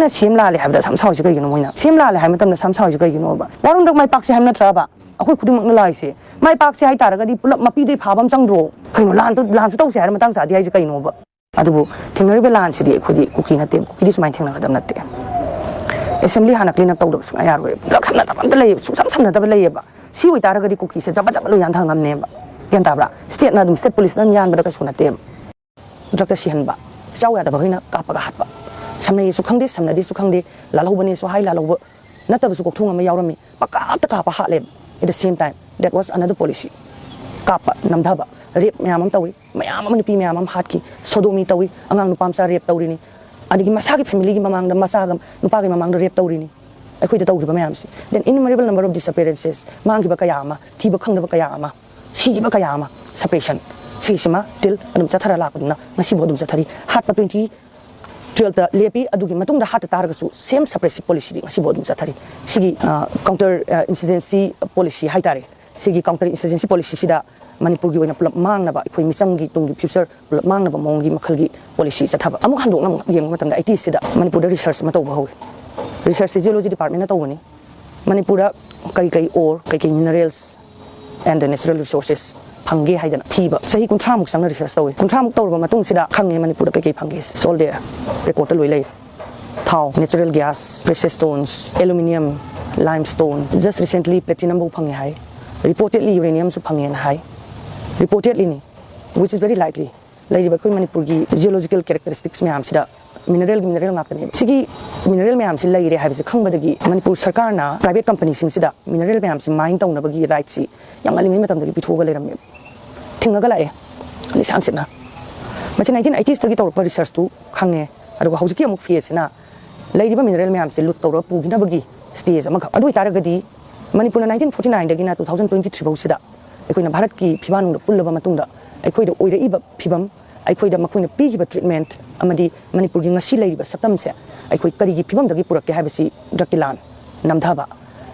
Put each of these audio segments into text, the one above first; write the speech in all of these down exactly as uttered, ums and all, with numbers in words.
ꯁꯤ ꯑꯦꯝ ꯂꯥꯜꯂꯦ ꯍꯥꯏꯕꯗ ꯁꯝ ꯁꯥꯎꯔꯤꯁꯦ ꯀꯩꯒꯤꯅꯣ? ꯃꯣꯏꯅ ꯁꯤ ꯑꯦꯝ ꯂꯥꯜꯂꯦ ꯍꯥꯏꯕ ꯃꯇꯝꯗ ꯁꯝ ꯁꯥꯎꯔꯤꯁꯦ ꯀꯩꯒꯤꯅꯣꯕ? ꯋꯥꯔꯣꯝꯗ ꯃꯥꯏ ꯄꯥꯛꯁꯦ ꯍꯥꯏꯕ ꯅꯠꯇ꯭ꯔꯕ? ꯑꯩꯈꯣꯏ ꯈꯨꯗꯤꯡꯃꯛꯅ ꯂꯥꯛꯏꯁꯦ ꯃꯥꯏ ꯄꯥꯛꯁꯦ ꯍꯥꯏꯇꯥꯔꯒꯗꯤ ꯄꯨꯂꯞ ꯃꯄꯤꯗꯩ ꯐꯥꯕ ꯑꯃ ꯆꯪꯗ꯭ꯔꯣ? ꯀꯩꯅꯣ, ꯂꯥꯟ ꯂꯥꯟꯁꯨ ꯇꯧꯁꯦ ꯍꯥꯏꯔ ꯃꯇꯥꯡ ꯆꯥꯗꯦ ꯍꯥꯏꯁꯦ ꯀꯩꯅꯣꯕ? ꯑꯗꯨꯕꯨ ꯊꯦꯡꯅꯔꯤꯕ ꯂꯥꯟꯁꯤꯗꯤ ꯑꯩꯈꯣꯏꯗꯤ ꯀꯨꯀꯤ ꯅꯠꯇꯦ, ꯀꯨꯀꯤꯗꯤ ꯁꯨꯃꯥꯏꯅ ꯊꯦꯡꯅꯒꯗꯕ ꯅꯠꯇꯦ꯫ ꯑꯦꯁꯦꯝꯕ꯭ꯂꯤ ꯍꯥꯟꯅ ꯀ꯭ꯂꯤꯟ ꯑꯞ ꯇꯧꯗꯕ ꯁꯨꯡꯌꯥ ꯌꯥꯔꯣꯏ꯫ ꯄꯨꯂꯞ ꯁꯝꯅꯗꯕ ꯑꯝꯇ ꯂꯩꯌꯦꯕ, ꯁꯨꯡꯁꯝ ꯁꯝꯅꯗꯕ ꯂꯩꯌꯦꯕ꯫ ꯁꯤ ꯑꯣꯏꯇꯥꯔꯒꯗꯤ ꯀꯨꯀꯤꯁꯦ ꯖꯕ ꯖꯕ ꯂꯣꯏ ꯌꯥꯟꯊ ꯉꯝꯅꯦꯕ꯫ ꯒ꯭ꯌꯥꯟ ꯇꯥꯕ꯭ꯔꯥ? ꯁ꯭ꯇꯦꯠꯅ ꯑꯗꯨꯝ, ꯁ꯭ꯇꯦꯠ ꯄꯨꯂꯤꯁꯅ ꯑꯗꯨꯝ ꯌꯥꯟꯕꯗ ꯀꯩꯁꯨ ꯅꯠꯇꯦꯕ꯫ ꯗ꯭ꯔꯛꯇ ꯁꯤꯍꯟꯕ, ꯆꯥꯎ ꯌꯥꯗꯕꯈꯩꯅ ꯀꯥꯞꯄꯒ ꯍꯥꯠꯄ, ꯁꯝꯅꯩꯁꯨ ꯈꯪꯗꯦ, ꯁꯝꯅꯗꯦꯁꯨ ꯈꯪꯗꯦ, ꯂꯥꯜꯍꯧꯕꯅꯦꯁꯨ ꯍꯥꯏ, ꯂꯥꯜꯍꯧꯕ ꯅꯠꯇꯕꯁꯨ ꯀꯣꯛꯊꯣꯡ ꯑꯃ ꯌꯥꯎꯔꯝꯃꯤ꯫ ꯄꯪꯀꯥꯞꯇ ꯀꯥꯞꯄ ꯍꯥꯠꯂꯦꯕ꯫ At the same time, that was another policy. ꯀꯥꯞꯄ, ꯅꯝꯊꯕ, ꯔꯦꯞ ꯃꯌꯥꯝ ꯑꯃ ꯇꯧꯏ, ꯃꯌꯥꯝ ꯑꯃ ꯅꯨꯄꯤ ꯃꯌꯥꯝ ꯑꯃ ꯍꯥꯠꯈꯤ, ꯁꯣꯗꯣꯃꯤ ꯇꯧꯏ, ꯑꯉꯥꯡ ꯅꯨꯄꯥ ꯃꯆꯥ ꯔꯦꯞ ꯇꯧꯔꯤꯅꯤ, ꯑꯗꯒꯤ ꯃꯁꯥꯒꯤ ꯐꯦꯃꯤꯂꯤꯒꯤ ꯃꯃꯥꯡꯗ ꯃꯆꯥꯒ ꯅꯨꯄꯥꯒꯤ ꯃꯃꯥꯡꯗ ꯔꯦꯞ ꯇꯧꯔꯤꯅꯤ꯫ ꯑꯩꯈꯣꯏꯗ ꯇꯧꯈ꯭ꯔꯤꯕ ꯃꯌꯥꯝꯁꯤ, then innumerable number of disappearances, ꯃꯥꯡꯈꯤꯕ ꯀꯌꯥ ꯑꯃ, ꯊꯤꯕ ꯈꯪꯗꯕ ꯀꯌꯥ ꯑꯃ, ꯁꯤꯈꯤꯕ ꯀꯌꯥ ꯑꯃ, suppression, ꯁꯤꯁꯤꯃ till ꯑꯗꯨꯝ ꯆꯠꯊꯔ ꯂꯥꯛꯄꯗꯨꯅ ꯉꯁꯤꯐꯥꯎ ꯑꯗꯨꯝ ꯆꯠꯊꯔꯤ꯫ ꯍꯥꯠꯄ twenty twelveꯇ ꯂꯦꯞꯄꯤ, ꯑꯗꯨꯒꯤ ꯃꯇꯨꯡꯗ ꯍꯥꯠꯇ ꯇꯥꯔꯒꯁꯨ same suppressive policyꯗꯤ ꯉꯁꯤꯐꯥꯎ ꯑꯗꯨꯝ ꯆꯠꯊꯔꯤ꯫ ꯁꯤꯒꯤ, ꯑ, counter, ꯑ, insurgency policy ꯍꯥꯏꯇꯥꯔꯦ, ꯁꯤꯒꯤ counter insurgency policyꯁꯤꯗ ꯃꯅꯤꯄꯨꯔꯒꯤ ꯑꯣꯏꯅ ꯄꯨꯂꯞ ꯃꯥꯡꯅꯕ, ꯑꯩꯈꯣꯏ ꯃꯤꯆꯝꯒꯤ ꯇꯨꯡꯒꯤ future ꯄꯨꯂꯞ ꯃꯥꯡꯅꯕ ꯃꯑꯣꯡꯒꯤ ꯃꯈꯜꯒꯤ policy ꯆꯠꯊꯕ꯫ ꯑꯃꯨꯛ ꯍꯟꯗꯣꯛꯅ ꯑꯃꯨꯛ ꯌꯦꯡꯕ ꯃꯇꯝꯗ eightiesꯁꯤꯗ ꯃꯅꯤꯄꯨꯔꯗ research ꯑꯃ ꯇꯧꯕ ꯍꯧꯋꯤ꯫ Researchꯁꯤ Geology Departmentꯅ ꯇꯧꯕꯅꯤ꯫ ꯃꯅꯤꯄꯨꯔꯗ ꯀꯔꯤ ꯀꯔꯤ ore, ꯀꯩ ꯀꯩ minerals and the natural resources ꯐꯪꯒꯦ ꯍꯥꯏꯗꯅ ꯊꯤꯕ ꯆꯍꯤ ꯀꯨꯟꯊ꯭ꯔꯥꯃꯨꯛ ꯆꯪꯅ research ꯇꯧꯋꯤ꯫ ꯀꯨꯟꯊ꯭ꯔꯥꯃꯨꯛ ꯇꯧꯔꯕ ꯃꯇꯨꯡꯁꯤꯗ ꯈꯪꯉꯦ ꯃꯅꯤꯄꯨꯔꯗ ꯀꯩ ꯀꯩ ꯐꯪꯒꯦ꯫ It's all there, recordꯇ ꯂꯣꯏ ꯂꯩꯔꯦ꯫ ꯊꯥꯎ, natural gas, precious stones, aluminium, limestone, just recently platinum ꯐꯥꯎ ꯐꯪꯉꯦ ꯍꯥꯏ꯫ Reportedly uraniumꯁꯨ ꯐꯪꯉꯦꯅ high. Reportedlyꯅꯤ, which is very likely꯫ ꯂꯩꯔꯤꯕ ꯑꯩꯈꯣꯏ ꯃꯅꯤꯄꯨꯔꯒꯤ geological characteristics ꯃꯌꯥꯝꯁꯤꯗ mineral, mineral ꯉꯥꯛꯇꯅꯦꯕ꯫ ꯁꯤꯒꯤ mineral ꯃꯌꯥꯝꯁꯤ ꯂꯩꯔꯦ ꯍꯥꯏꯕꯁꯤ ꯈꯪꯕꯗꯒꯤ ꯃꯅꯤꯄꯨꯔ ꯁꯔꯀꯥꯔꯅ private companyꯁꯤꯡꯁꯤꯗ mineral ꯃꯌꯥꯝꯁꯤ mine ꯇꯧꯅꯕꯒꯤ rightꯁꯤ ꯌꯥꯝ ꯉꯜꯂꯤꯉꯩ ꯃꯇꯝꯗꯒꯤ ꯄꯤꯊꯣꯛꯑꯒ ꯂꯩꯔꯝꯃꯦꯕ꯫ ꯊꯤꯡꯉꯒ ꯂꯥꯛꯑꯦ ꯂꯤꯁꯥꯡ ꯁꯤꯠꯅ꯫ ꯃꯁꯤ nineteen eightiesꯇꯒꯤ ꯇꯧꯔꯛꯄ researchꯁꯤꯅ ꯈꯪꯉꯦ꯫ ꯑꯗꯨꯒ ꯍꯧꯖꯤꯛꯀꯤ ꯑꯃꯨꯛ phaseꯁꯤꯅ ꯂꯩꯔꯤꯕ mineral ꯃꯌꯥꯝꯁꯦ loot ꯇꯧꯔꯒ ꯄꯨꯈꯤꯅꯕꯒꯤ stage ꯑꯃꯈꯛ꯫ ꯑꯗꯨ ꯑꯣꯏꯇꯥꯔꯒꯗꯤ ꯃꯅꯤꯄꯨꯔꯅ nineteen forty nineꯗꯒꯤꯅ two thousand twenty three ꯐꯥꯎꯁꯤꯗ ꯑꯩꯈꯣꯏꯅ ꯚꯥꯔꯠꯀꯤ ꯐꯤꯕꯥꯟꯅꯨꯡꯗ ꯄꯨꯜꯂꯕ ꯃꯇꯨꯡꯗ ꯑꯩꯈꯣꯏꯗ ꯑꯣꯏꯔꯛꯏꯕ ꯐꯤꯕꯝ, ꯑꯩꯈꯣꯏꯗ ꯃꯈꯣꯏꯅ ꯄꯤꯈꯤꯕ treatment ꯑꯃꯗꯤ ꯃꯅꯤꯄꯨꯔꯒꯤ ꯉꯁꯤ ꯂꯩꯔꯤꯕ ꯁꯛꯇꯝꯁꯦ ꯑꯩꯈꯣꯏ ꯀꯔꯤꯒꯤ ꯐꯤꯕꯝꯗꯒꯤ ꯄꯨꯔꯛꯀꯦ ꯍꯥꯏꯕꯁꯤ ꯗ꯭ꯔꯛꯀꯤ ꯂꯥꯟ ꯅꯝꯊꯕ,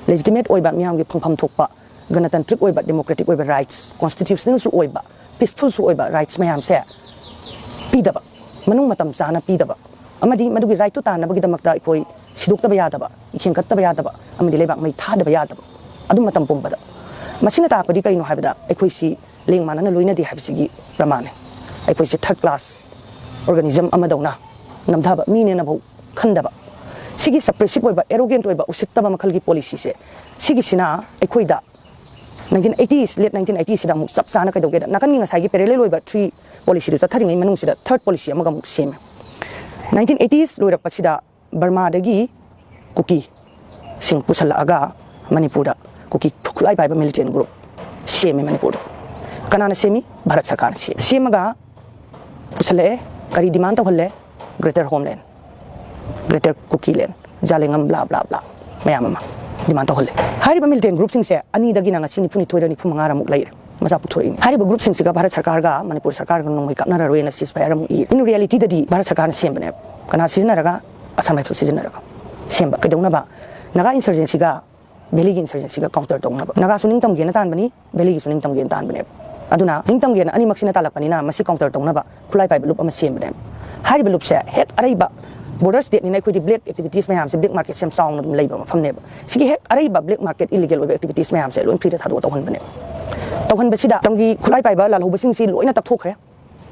legitimate ꯑꯣꯏꯕ ꯃꯤꯌꯥꯝꯒꯤ ꯐꯪꯐꯝ ꯊꯣꯛꯄ ꯒꯅꯇꯟꯇ꯭ꯔꯤꯛ ꯑꯣꯏꯕ, democratic ꯑꯣꯏꯕ rights, constitutionalꯁꯨ ꯑꯣꯏꯕ, peacefulꯁꯨ ꯑꯣꯏꯕ rights ꯃꯌꯥꯝꯁꯦ ꯄꯤꯗꯕ, ꯃꯅꯨꯡ ꯃꯇꯝ ꯆꯥꯅ ꯄꯤꯗꯕ, ꯑꯃꯗꯤ ꯃꯗꯨꯒꯤ ꯔꯥꯏꯠꯇꯨ ꯇꯥꯟꯅꯕꯒꯤꯗꯃꯛꯇ ꯑꯩꯈꯣꯏ ꯁꯤꯗꯣꯛꯇꯕ ꯌꯥꯗꯕ, ꯏꯈꯦꯟ ꯀꯠꯇꯕ ꯌꯥꯗꯕ, ꯑꯃꯗꯤ ꯂꯩꯕꯥꯛ ꯃꯩ ꯊꯥꯗꯕ ꯌꯥꯗꯕ ꯑꯗꯨꯝ ꯃꯇꯝ ꯄꯨꯝꯕꯗ꯫ ꯃꯁꯤꯅ ꯇꯥꯛꯄꯗꯤ ꯀꯩꯅꯣ ꯍꯥꯏꯕꯗ, ꯑꯩꯈꯣꯏꯁꯤ ꯂꯦꯡ ꯃꯥꯟꯅꯅ ꯂꯣꯏꯅꯗꯦ ꯍꯥꯏꯕꯁꯤꯒꯤ ꯄ꯭ꯔꯃꯥꯟꯅꯦ꯫ ꯑꯩꯈꯣꯏꯁꯦ ꯊꯥꯔꯠ ꯀ꯭ꯂꯥꯁ ꯑꯣꯔꯒꯥꯅꯤꯖꯝ ꯑꯃꯗꯧꯅ ꯅꯝꯊꯕ ꯃꯤꯅꯦꯅꯐꯥꯎ ꯈꯟꯗꯕ, ꯁꯤꯒꯤ ꯁꯞꯄ꯭ꯔꯦꯁꯤꯞ ꯑꯣꯏꯕ, ꯑꯦꯔꯣꯒꯦꯟꯠ ꯑꯣꯏꯕ, ꯎꯁꯤꯠꯇꯕ ꯃꯈꯜꯒꯤ ꯄꯣꯂꯤꯁꯤꯁꯦ, ꯁꯤꯒꯤꯁꯤꯅ ꯑꯩꯈꯣꯏꯗ ꯅꯥꯏꯟꯇꯤꯟ ꯑꯩꯇꯤꯁ, ꯂꯦꯠ ꯅꯥꯏꯟꯇꯤꯟ ꯑꯩꯇꯤꯁꯤꯗ ꯑꯃꯨꯛ ꯆꯞ ꯆꯥꯅ ꯀꯩꯗꯧꯒꯦꯗ, ꯅꯥꯀꯟꯒꯤ ꯉꯁꯥꯏꯒꯤ ꯄꯦꯔꯦꯂꯦꯜ ꯑꯣꯏꯕ ꯊ꯭ꯔꯤ ꯄꯣꯂꯤꯁꯤꯗꯨ ꯆꯠꯊꯔꯤꯉꯩ ꯃꯅꯨꯡꯁꯤꯗ ꯊꯥꯔꯠ ꯄꯣꯂꯤꯁꯤ ꯑꯃꯒ ꯑꯃꯨꯛ ꯁꯦꯝꯃꯦ꯫ ꯅꯥꯏꯟꯇꯤꯟ ꯑꯩꯇꯤꯁ ꯂꯣꯏꯔꯛꯄꯁꯤꯗ ꯕꯔꯃꯥꯗꯒꯤ ꯀꯨꯀꯤꯁꯤꯡ ꯄꯨꯁꯜꯂꯛꯑꯒ ꯃꯅꯤꯄꯨꯔꯗ ꯀꯨꯀꯤ ꯈꯨꯠꯂꯥꯏ ꯄꯥꯏꯕ ꯃꯤꯂꯤꯇꯦꯟ ꯒ꯭ꯔꯨꯞ ꯁꯦꯝꯃꯦ ꯃꯅꯤꯄꯨꯔꯗ꯫ ꯀꯅꯥꯅ ꯁꯦꯝꯃꯤ? ꯚꯥꯔꯠ ꯁꯔꯀꯥꯔꯅ ꯁꯦꯝꯃꯤ꯫ ꯁꯦꯝꯃꯒ ꯄꯨꯁꯜꯂꯛꯑꯦ꯫ ꯀꯔꯤ ꯗꯤꯃꯥꯟ ꯇꯧꯍꯜꯂꯦ? Greater homeland, greater Kukiland, Zalengam, bla bla bla ꯃꯌꯥꯝ ꯑꯃ ꯗꯤꯃꯥꯟ ꯇꯧꯍꯜꯂꯦ꯫ ꯍꯥꯏꯔꯤꯕ ꯃꯤꯂꯤꯇꯦꯟ ꯒ꯭ꯔꯨꯞꯁꯤꯡꯁꯦ ꯑꯅꯤꯗꯒꯤꯅ ꯉꯁꯤ ꯅꯤꯐꯨꯅꯤꯊꯣꯏꯔ ꯅꯤꯐꯨ ꯃꯉꯥꯔ ꯑꯃꯨꯛ ꯂꯩꯔꯦ, ꯃꯆꯥ ꯄꯨꯊꯣꯔꯛꯏꯅꯤ꯫ ꯍꯥꯏꯔꯤꯕ ꯒ꯭ꯔꯨꯞꯁꯤꯡꯁꯤꯒ ꯚꯥꯔꯠ ꯁꯔꯀꯥꯔꯒ ꯃꯅꯤꯄꯨꯔ ꯁꯔꯀꯥꯔꯒ ꯅꯣꯡꯃꯩ ꯀꯥꯞꯅꯔꯔꯣꯏꯅ ceasefire ꯑꯃꯨꯛ ꯏ꯫ In reality ꯗꯗꯤ ꯚꯥꯔꯠ ꯁꯔꯀꯥꯔꯅ ꯁꯦꯝꯕꯅꯦꯕ꯫ ꯀꯅꯥ ꯁꯤꯖꯤꯟꯅꯔꯒ? ꯑꯁꯥꯝ ꯔꯥꯏꯐꯜ ꯁꯤꯖꯤꯟꯅꯔꯒ ꯁꯦꯝꯕ꯫ ꯀꯩꯗꯧꯅꯕ? ꯅꯥꯒꯥ ꯏꯟꯁꯔꯖꯦꯟꯁꯤꯒ ꯚꯦꯂꯤꯒꯤ ꯏꯟꯁꯔꯖꯦꯟꯁꯤꯒ ꯀꯥꯎꯟꯇꯔ ꯇꯧꯅꯕ꯫ ꯅꯥꯒꯥꯁꯨ ꯅꯤꯡꯇꯝꯒꯦꯅ ꯇꯥꯟꯕꯅꯤ, ꯚꯦꯂꯤꯒꯤꯁꯨ ꯅꯤꯡꯇꯝꯒꯦꯅ ꯇꯥꯟꯕꯅꯦꯕ꯫ ꯑꯗꯨꯅ ꯅꯤꯡꯇꯝꯒꯦꯅ ꯑꯅꯤꯃꯛꯁꯤꯅ ꯇꯥꯜꯂꯛꯄꯅꯤꯅ ꯃꯁꯤ ꯀꯥꯎꯟꯇꯔ ꯇꯧꯅꯕ ꯈꯨꯠꯂꯥꯏ ꯄꯥꯏꯕ ꯂꯨꯞ ꯑꯃ ꯁꯦꯝꯕꯅꯦꯕ꯫ ꯍꯥꯏꯔꯤꯕ ꯂꯨꯞꯁꯦ ꯍꯦꯛ ꯑꯔꯩꯕ, ꯕꯣꯔꯗꯔ ꯁ꯭ꯇꯦꯠꯅꯤꯅ ꯑꯩꯈꯣꯏꯗꯤ ꯕ꯭ꯂꯦꯛ ꯑꯦꯛꯇꯤꯚꯤꯇꯤꯁ ꯃꯌꯥꯝꯁꯦ, ꯕ꯭ꯂꯦꯛ ꯃꯥꯔꯀꯦꯠꯁꯦ ꯌꯥꯝ ꯆꯥꯎꯅ ꯑꯗꯨꯝ ꯂꯩꯕ ꯃꯐꯝꯅꯦꯕ꯫ ꯁꯤꯒꯤ ꯍꯦꯛ ꯑꯔꯩꯕ ꯕ꯭ꯂꯦꯛ ꯃꯥꯔꯀꯦꯠ, ꯏꯂꯤꯒꯦꯜ ꯑꯣꯏꯕ ꯑꯦꯛꯇꯤꯚꯤꯇꯤꯁ ꯃꯌꯥꯝꯁꯦ ꯂꯣꯏ ꯐ꯭ꯔꯤꯗ ꯊꯥꯗꯣꯛꯑ ꯇꯧꯍꯟꯕꯅꯦꯕ꯫ ꯇꯧꯍꯟꯕꯁꯤꯗ ꯃꯇꯝꯒꯤ ꯈꯨꯠꯂꯥꯏ ꯄꯥꯏꯕ ꯂꯥꯜꯍꯧꯕꯁꯤꯡꯁꯤ ꯂꯣꯏꯅ ꯇꯛꯊꯣꯛꯈ꯭ꯔꯦ꯫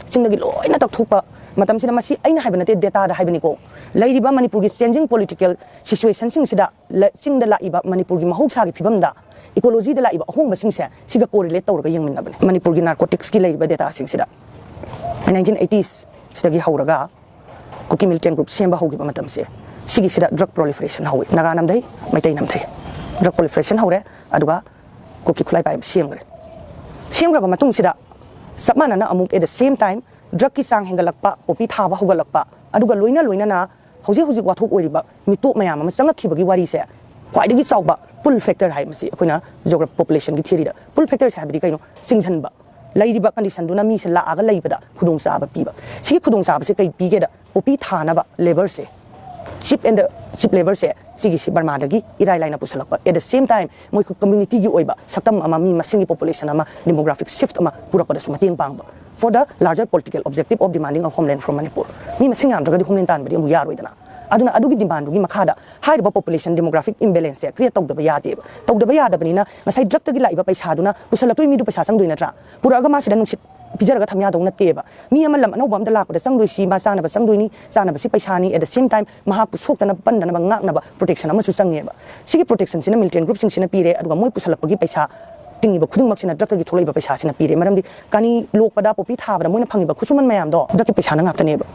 ꯆꯤꯡꯗꯒꯤ ꯂꯣꯏꯅ ꯇꯛꯊꯣꯛꯄ ꯃꯇꯝꯁꯤꯗ, ꯃꯁꯤ ꯑꯩꯅ ꯍꯥꯏꯕ ꯅꯠꯇꯦ, ꯗꯦꯇꯥꯗ ꯍꯥꯏꯕꯅꯤꯀꯣ꯫ ꯂꯩꯔꯤꯕ ꯃꯅꯤꯄꯨꯔꯒꯤ ꯆꯦꯟꯖꯤꯡ ꯄꯣꯂꯤꯇꯤꯀꯦꯜ ꯁꯤꯆꯨꯋꯦꯁꯟꯁꯤꯡꯁꯤꯗ, ꯂ-, ꯆꯤꯡꯗ ꯂꯥꯛꯏꯕ ꯃꯅꯤꯄꯨꯔꯒꯤ ꯃꯍꯧꯁꯥꯒꯤ ꯐꯤꯕꯝꯗ, ꯏꯀꯣꯂꯣꯖꯤꯗ ꯂꯥꯛꯏꯕ ꯑꯍꯣꯡꯕꯁꯤꯡꯁꯦ ꯁꯤꯒ ꯀꯣꯔꯤꯂꯦꯠ ꯇꯧꯔꯒ ꯌꯦꯡꯃꯤꯟꯅꯕꯅꯦ꯫ ꯃꯅꯤꯄꯨꯔꯒꯤ ꯅꯥꯔꯀꯣꯇꯤꯛꯁꯀꯤ ꯂꯩꯔꯤꯕ ꯗꯦꯇꯥꯁꯤꯡꯁꯤꯗ, ꯅꯥꯏꯟꯇꯤꯟ ꯑꯩꯇꯤꯁ ꯁꯤꯗꯒꯤ ꯍꯧꯔꯒ ꯀꯨꯀꯤ ꯃꯤꯂꯤꯇꯦꯟ ꯒ꯭ꯔꯨꯞ ꯁꯦꯝꯕ ꯍꯧꯈꯤꯕ ꯃꯇꯝꯁꯦ, ꯁꯤꯒꯤꯁꯤꯗ ꯗ꯭ꯔꯒ ꯄ꯭ꯔꯣꯂꯤꯐꯔꯦꯁꯟ ꯍꯧꯋꯤ꯫ ꯅꯥꯒꯥ ꯅꯝꯊꯩ, ꯃꯩꯇꯩ ꯅꯝꯊꯩ, ꯗ꯭ꯔꯒ ꯄ꯭ꯔꯣꯂꯤꯐꯔꯦꯁꯟ ꯍꯧꯔꯦ꯫ ꯑꯗꯨꯒ ꯀꯨꯀꯤ ꯈꯨꯠꯂꯥꯏ ꯄꯥꯏꯕ ꯁꯦꯝꯈ꯭ꯔꯦ꯫ ꯁꯦꯝꯈ꯭ꯔꯕ ꯃꯇꯨꯡꯁꯤꯗ ꯆꯞ ꯃꯥꯟꯅꯅ ꯑꯃꯨꯛ at the same time ꯗ꯭ꯔꯒꯀꯤ ꯆꯥꯡ ꯍꯦꯟꯒꯠꯂꯛꯄ, ꯄꯣꯄꯤ ꯊꯥꯕ ꯍꯧꯒꯠꯂꯛꯄ, ꯑꯗꯨꯒ ꯂꯣꯏꯅ ꯂꯣꯏꯅꯅ ꯍꯧꯖꯤꯛ ꯍꯧꯖꯤꯛ ꯋꯥꯊꯣꯛ ꯑꯣꯏꯔꯤꯕ ꯃꯤꯇꯣꯞ ꯃꯌꯥꯝ ꯑꯃ ꯆꯪꯉꯛꯈꯤꯕꯒꯤ ꯋꯥꯔꯤꯁꯦ, ꯈ꯭ꯋꯥꯏꯗꯒꯤ ꯆꯥꯎꯕ ꯄꯨꯜ ꯐꯦꯛꯇꯔ ꯍꯥꯏ ꯃꯁꯤ ꯑꯩꯈꯣꯏꯅ ꯖꯣꯒ꯭ꯔꯥꯐ ꯄꯣꯄꯨꯂꯦꯁꯟꯒꯤ ꯊꯤꯑꯣꯔꯤꯗ꯫ ꯄꯨꯜ ꯐꯦꯛꯇꯔꯁꯦ ꯍꯥꯏꯕꯗꯤ ꯀꯩꯅꯣ? ꯆꯤꯡꯁꯤꯟꯕ꯫ ꯂꯩꯔꯤꯕ ꯀꯟꯗꯤꯁꯟꯗꯨꯅ ꯃꯤꯁꯦ ꯂꯥꯛꯑꯒ ꯂꯩꯕꯗ ꯈꯨꯗꯣꯡꯆꯥꯕ ꯄꯤꯕ꯫ ꯁꯤꯒꯤ ꯈꯨꯗꯣꯡꯆꯥꯕꯁꯦ ꯀꯩ ꯄꯤꯒꯦꯗ, ꯄꯣꯄꯤ ꯊꯥꯅꯕ ꯂꯦꯕꯔꯁꯦ, ꯆꯤꯞ ꯑꯦꯟ ꯗ ꯆꯤꯞ ꯂꯦꯕꯔꯁꯦ, ꯁꯤꯒꯤꯁꯤ ꯕꯔꯃꯥꯗꯒꯤ ꯏꯔꯥꯏ ꯂꯥꯏꯅ ꯄꯨꯁꯜꯂꯛꯄ꯫ At the same time ꯃꯣꯏ ꯀꯝꯃ꯭ꯌꯨꯅꯤꯇꯤꯒꯤ ꯑꯣꯏꯕ ꯁꯛꯇꯝ ꯑꯃ, ꯃꯤ ꯃꯁꯤꯡꯒꯤ ꯄꯣꯄꯨꯂꯦꯁꯟ ꯑꯃ, ꯗꯦꯃꯣꯒ꯭ꯔꯥꯐꯤꯛ ꯁꯤꯐ꯭ꯠ ꯑꯃ ꯄꯨꯔꯛꯄꯗꯁꯨ ꯃꯇꯦꯡ ꯄꯥꯡꯕ꯫ for the larger political objective of demanding a homeland from Manipur. ꯃꯤ ꯃꯁꯤꯡ ꯌꯥꯝꯗ꯭ꯔꯒꯗꯤ homeland ꯇꯥꯟꯕꯗꯤ ꯑꯃꯨꯛ ꯌꯥꯔꯣꯏꯗꯅ꯫ ꯑꯗꯨꯅ ꯑꯗꯨꯒꯤ demandꯗꯨꯒꯤ ꯃꯈꯥꯗ ꯍꯥꯏꯔꯤꯕ population demographic imbalanceꯁꯦ create ꯇꯧꯗꯕ ꯌꯥꯗꯦꯕ꯫ ꯇꯧꯗꯕ ꯌꯥꯗꯕꯅꯤꯅ ꯉꯁꯥꯏ drugꯇꯒꯤ ꯂꯥꯛꯏꯕ ꯄꯩꯁꯥꯗꯨꯅ ꯄꯨꯁꯜꯂꯛꯇꯣꯏ ꯃꯤꯗꯨ ꯄꯩꯁꯥ ꯆꯪꯗꯣꯏ ꯅꯠꯇ꯭ꯔꯥ? ꯄꯨꯔꯛꯑꯒ ꯃꯥ ꯁꯤꯗ ꯅꯨꯡꯁꯤꯠ ꯄꯤꯖꯔꯒ ꯊꯝ ꯌꯥꯗꯧ ꯅꯠꯇꯦꯕ꯫ ꯃꯤ ꯑꯃ ꯂꯝ ꯑꯅꯧꯕ ꯑꯝꯗ ꯂꯥꯛꯄꯗ ꯆꯪꯗꯣꯏꯁꯤ ꯃꯥ ꯆꯥꯅꯕ ꯆꯪꯗꯣꯏꯅꯤ, ꯆꯥꯅꯕꯁꯤ ꯄꯩꯁꯥꯅꯤ, at the same time ꯃꯍꯥꯛꯄꯨ ꯁꯣꯛꯇꯅꯕ ꯄꯟꯗꯅꯕ ꯉꯥꯛꯅꯕ protection ꯑꯃꯁꯨ ꯆꯪꯉꯦꯕ꯫ ꯁꯤꯒꯤ protectionꯁꯤꯅ militant groupꯁꯤꯡꯁꯤꯅ ꯄꯤꯔꯦ, ꯑꯗꯨꯒ ꯃꯣꯏ ꯄꯨꯁꯜꯂꯛꯄꯒꯤ ꯄꯩꯁꯥ ꯇꯤꯡꯉꯤꯕ ꯈꯨꯗꯤꯡꯃꯛꯁꯤꯅ drugꯇꯒꯤ ꯊꯣꯛꯂꯛꯏꯕ ꯄꯩꯁꯥꯁꯤꯅ ꯄꯤꯔꯦ꯫ ꯃꯔꯝꯗꯤ ꯀꯥꯅꯤ ꯂꯣꯛꯄꯗ, poppy ꯊꯥꯕꯗ ꯃꯣꯏꯅ ꯐꯪꯉꯤꯕ ꯈꯨꯠꯁꯨꯃꯟ ꯃꯌꯥꯝꯗꯣ drugꯀꯤ ꯄꯩꯁꯥꯅ ꯉꯥꯛꯇꯅꯦꯕ꯫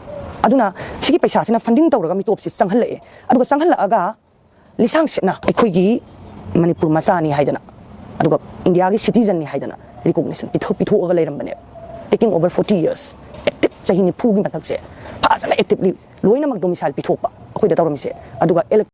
ꯑꯗꯨꯅ ꯁꯤꯒꯤ ꯄꯩꯁꯥꯁꯤꯅ funding ꯇꯧꯔꯒ ꯃꯤꯇꯣꯞꯁꯤ ꯆꯪꯍꯜꯂꯛꯑꯦ꯫ ꯑꯗꯨꯒ ꯆꯪꯍꯜꯂꯛꯑꯒ ꯂꯤꯁꯥꯡ ꯁꯤꯠꯅ ꯑꯩꯈꯣꯏꯒꯤ ꯃꯅꯤꯄꯨꯔ ꯃꯆꯥꯅꯤ ꯍꯥꯏꯗꯅ, ꯑꯗꯨꯒ ꯏꯟꯗꯤꯌꯥꯒꯤ citizenꯅꯤ ꯍꯥꯏꯗꯅ recognition ꯄꯤꯊꯣꯛ-, ꯄꯤꯊꯣꯛꯑꯒ ꯂꯩꯔꯝꯕꯅꯦꯕ꯫ Taking over forty years, active ꯆꯍꯤ ꯅꯤꯐꯨꯒꯤ ꯃꯊꯛꯁꯦ ꯐꯖꯅ actively ꯂꯣꯏꯅꯃꯛ domicile ꯄꯤꯊꯣꯛꯄ ꯑꯩꯈꯣꯏꯗ ꯇꯧꯔꯝꯃꯤꯁꯦ꯫ ꯑꯗꯨꯒ elec-